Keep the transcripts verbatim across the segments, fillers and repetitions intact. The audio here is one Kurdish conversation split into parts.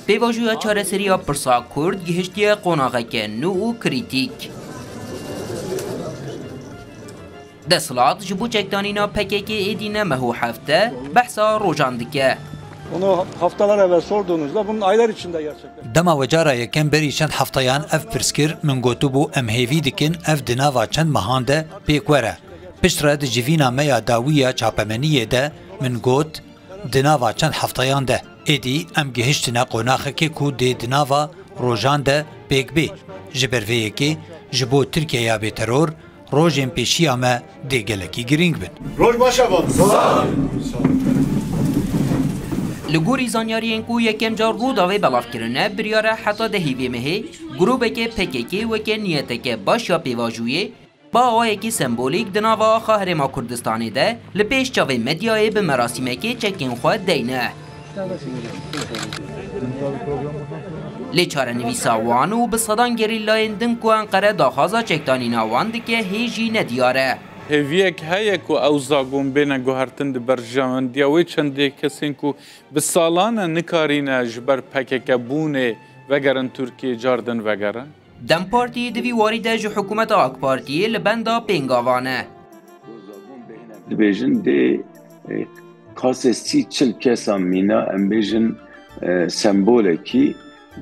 Pêvajoya çareseriya pirsa Kurd gihiştiye qonaxeke nû û krîtîk. Desthilat ji bo çekdanîna P K K êdî ne meh û hefte, behsa rojan dike. Onu haftalar evvel sorduğunuzda bunun aylar içinde gerçekleşti. Dema we cara yekem berî çend hefteyan ev pirs kir, min gotibû, em hêvî dikin ev di nava çend mehan de pêk were. Piştre di civîna me ya dawî ya çapemeniyê de min got, di nava çend hefteyan de. Êdî em gihiştine qonaxekê ku dê di nava rojan de pêk bê. Ji ber vê yekê ji bo Tirkiyeya bêteror rojên pêşiya me dê gelekî girîng bin. Roj baş e, Van. Li gorî zanyariyên ku yekem car Rûdawê belav kirine, biryar e heta dehî vê mehê grûbeke P K K weke niyeteke baş ya pêvajoyê, bi awayekî sembolîk di nava axa Herêma Kurdistanê de li pêş çavê medyayê bi merasîmekê çekên xwe deyne. Lê çarenivîsa wan û bi sedan gerîlayên din ku Enqere daxwaza çekdanîna wan dike, hê jî nediyar e. Hêviyek heye ku ew zagon bêne guhertin di berjewendiya wê çendê kesên ku bi salan e nikarîne ji ber P K K bûnê vegerin Tirkiyê, car din vegerin. DEM Partî di vî warî de ji hikûmeta AK Partiyê li benda pêngavan e. Dibêjin dê, e, qasê sî çil kesa mîna, em bêjin, e, sembolekî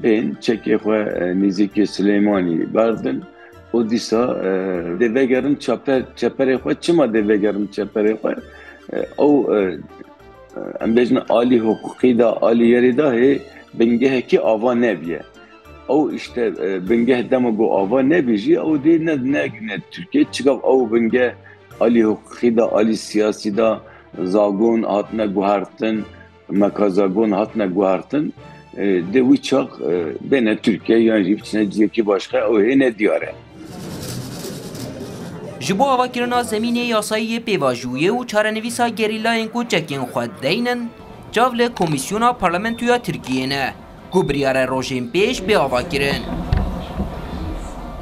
bên çekê xwe, e, nêzîkê Silêmanî berdin û dîsa, e, dê vegerin çeper-, çeperê xwe. Çima dê vegerin çeperê xwe? E, ew, e, em bêjin alî hiqûqî de, alî yerî de hê bingehekî ava nebiye. Ew işte, e, bingeh dema ku ava nebî jî, ew dê ne, ne, ne Tirkiye. Çika ew bingeh alî hiqûqî de, alî siyasî de zagon hatine guhertin, meka zagon hatine guhertin, e, dê wî çax, e, bêne Tirkiye yan jî biçine ciyekî başqa, ew hê nediyar e. Ji bo avakirina zemînê yasayî yê pêvajoyê û çarenivîsa gerîlayên ku çekên xwe deynin, çav li Komîsyona Parlamentoya Tirkiyê ne, ku biryar e rojên pêş bê avakirin.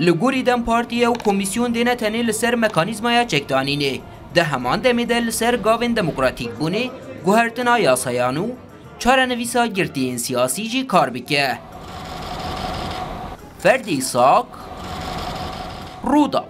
Li gorî DEM Partî ew komîsyon dê ne tenê li ser mekanîzmaya çekdanînê, di heman demê de li ser gavên demokratîkbûnê, guhertina yasayan û çarenivîsa girtiyên siyasî jî kar bike. Ferdî Sak, Rûdaw.